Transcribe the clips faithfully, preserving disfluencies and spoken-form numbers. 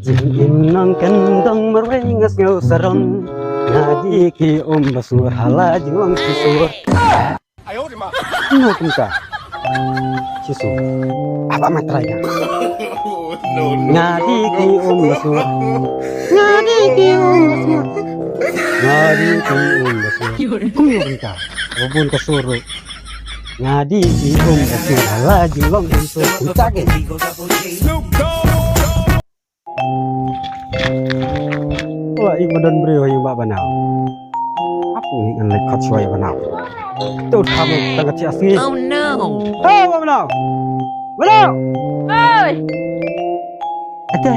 Im nang kyndong marwei nga sngew saron. Nga dih ki um ba sur ha la jinglong ki sur. Kumno kumta? Shi sur. Aba ma trai ka. Nga dih ki um ba sur. Nga dih ki um ba sur. Nga dih ki um ba sur. Kumno kumta? Ba bun ka sur ruh. Nga dih ki um ba sur ha la jinglong ki sur. Kumta ke. Wah, ing ba don briew ha ïing Bah Banaw. Apu ing ngan leit khot shuwa ïa Banaw. To tham tang ka thiah sngi. Oh no. Hey, Bah Banaw. Banaw. Oi. Ate.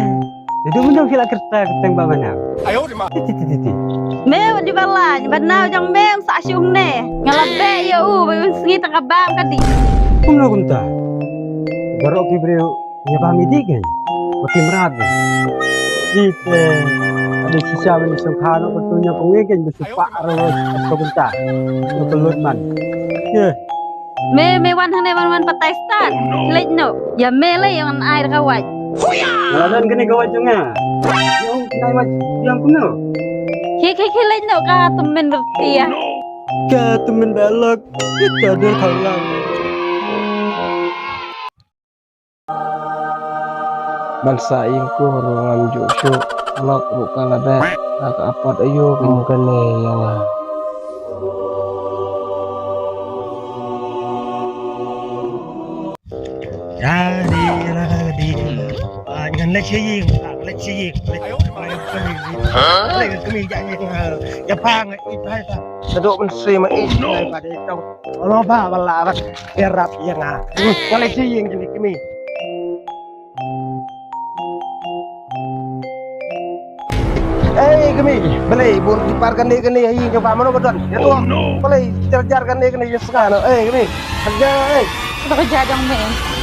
Dadu mendong khila kerta keteng Bah Banaw. Ti ti ti ti ti. Me wan di balai, Banaw jong me sa shu ne. Nga la beh ïa u ba un sngi tang ka bam ka di. Kumno kumta? Baroh ki briew Ïa ba mi dih kein. Ba ki mrad kein. Ite. Ade shisha ban sngewkha noh, ba tu ïa ka ngi kein ba shu pah ruh ba shu kumta. Ïa ka lut man. Ye. Me, me wan hangne wan wan patai stad. Leit noh. Ïa me lei ïa ngan ai da ka wait. Nga la don kane ka wait jong nga. Ïa u nai wait ïa kumno? Khie khie khie leit noh ka tymmen bertia. Ka tymmen balak. Ka dei thalang. Ban sa ïing ko ruh ngam ju shuh, lok ruh ka la beh, nga ka apot aïu kum kane ïa nga. Jadi lagi. Ah, ngan leit sha ïing, ah, leit sha ïing, leit sha ïing. Leit sha ïing. Leit sha ïing, ah, ïa pha nga ïeit bha ïa pha. Sa dok ban sui ma ïeit bha ïa pha dei tong. Olo ba ba la ba ïarap ïa nga. Nga leit sha ïing jong i kmie. Ei kmie, balei bun ki par kane kane ha ïing jong pha, mano ba don? Ïa to. Balei jar jar kane kane ïa snga no. Ei kmie. Haja ei. Ba ka ja jong me.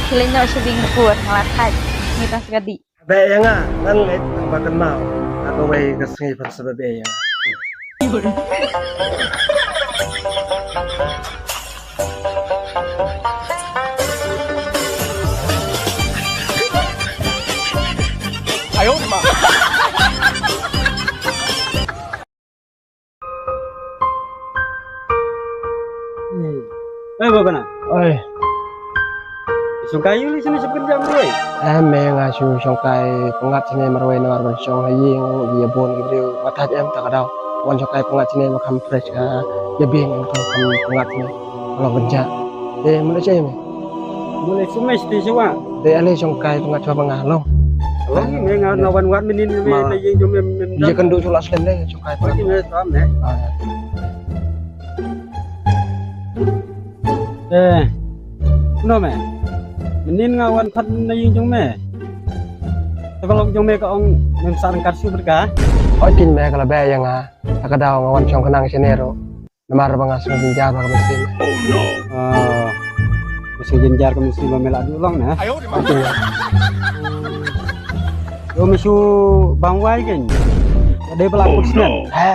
Ki leit noh sha ïing dapur, nga la thait. Ngi tang sa ka dih. Beh ïa nga, ngan leit tang ba kynmaw. Nga kawei ka sngi phan sa ba beh ïa nga. Ai, eh, Bah Banaw. Oi. Shongkai ïa u lei shane shaphrang jam ruh. Em, me nga shu shongkai pyngngad shane marwei namar ban shong ha ïing ïa bun ki briew. Nga thait em ta ka daw. Wan shongkai pyngngad shane ma kham fresh ka ïa biang em kham pyngngad shane. Long kynja. Eh, mula shai me. Mula shai me shati shawa. Dei ale shongkai pyngngad shawa ba nga long. Long me nga na wan wan mynnin me na ïing jong me. Ïa kynduh shu la slem le shongkai pyngngad. Ïa me. Eh, no me. Mynnin nga wan khot na ïing jong me. Te ka lok jong me ka ong mem sa ryngkat shu bad ka. Oi kin me ka la beh ïa nga. Ta ka daw nga wan shong khnang shane ruh. Namar ba nga sngew jynjar ka mynsiem. Ah, nga sngew jynjar ka mynsiem ba me la duh long ne. Oi kin me. Yo me shu bang wai kin. Ka dei ba la kut snem. He?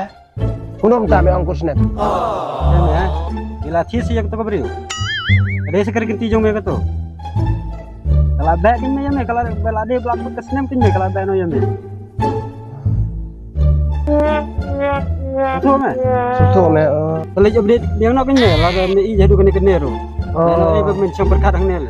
Kumno kumta me ong kut snem? Em, eh. Ngi la thied sa ïa kato ka briew. Ka dei sa ka ri kynti jong me kato. Ka la beh kin me ïa me, ka la beh la dei ba la kut ka snem kin me, ka la beh noh ïa me. Sngewthuh me? Sngewthuh me, eh. Ka leit update biang noh kin me, la ka me i haduh kane kane ruh. Oh. Ïa noh ei ba men shong pyrkhat hangne le.